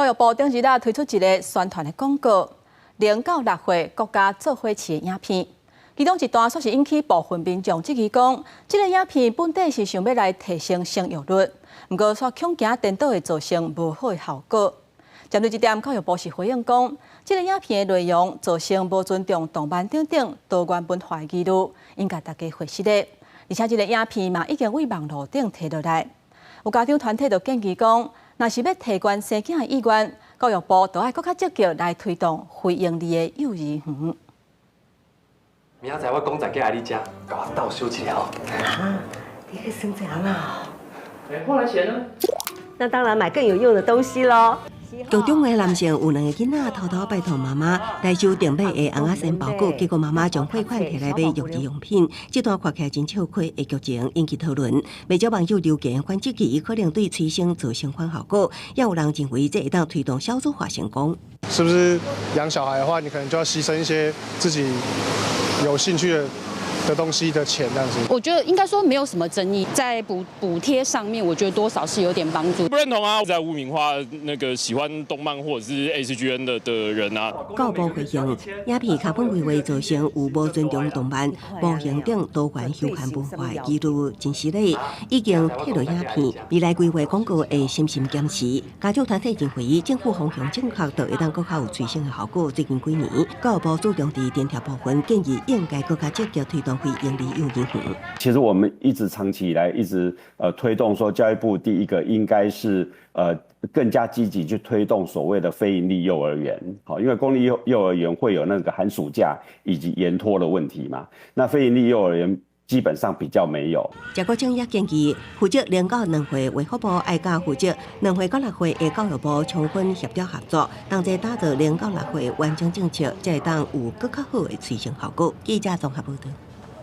教育部頂日仔推出一个宣傳的廣告，0到6歲國家做伙飼的影片。其中一段煞是引起部分民眾質疑，講這个影片本底是想欲來提升生育率，毋過煞恐驚顛倒會造成無好的效果。針對這點，教育部是回應講，這个影片的內容造成無尊重動漫等等多元文化的疑慮，應共大家核實的。而且這个影片嘛已經佇網路頂提落來，有家長團體就建議講，若是欲提懸生囝的意願，教育部都愛閣較積極來推動非營利的幼兒園。明仔載我公仔過來你遮，共我鬥收一下哦。啊，你去算這樣啊？哎，後來錢呢？那當然買更有用的東西囉。劇中的男性有兩个囡仔偷偷拜託媽媽來收訂買的尪仔煎包裹，結果媽媽將貨款提來買育兒用品。這段看起來真笑虧的劇情引起討論，袂少網友留言反質疑可能對催生造成反效果，也有人認為這會當推動少子化成功。是不是養小孩的話，你可能就要犧牲一些自己有興趣的東西的錢，這樣子。我覺得應該說沒有什麼爭議，在補貼上面，我覺得多少是有點幫助。不認同啊，在污名化那個喜歡動漫或者是 ACGN 的人啊。教育部回應，影片腳本規劃造成有無尊重動漫、模型等多元休閒文化的疑慮，真失禮，已經退落影片，未來規劃廣告會審慎檢視。家長團體認為，政府方向正確，就會當閣較有催生的效果。最近幾年，教育部注重佇津貼部分，建議應該閣較積極推動非營利幼兒園。其實我們一直長期以來一直推動說，教育部第一個應該是更加積極去推動所謂的非營利幼兒園，好，因為公立幼兒園會有那個寒暑假以及延托的問題嘛，那非營利幼兒園基本上比較沒有。謝國清也建議，負責0到2歲衛福部愛佮負責2歲到6歲的教育部充分協調合作，同齊打造0到6歲完整政策，才會當有閣較好的催生效果。記者綜合報導。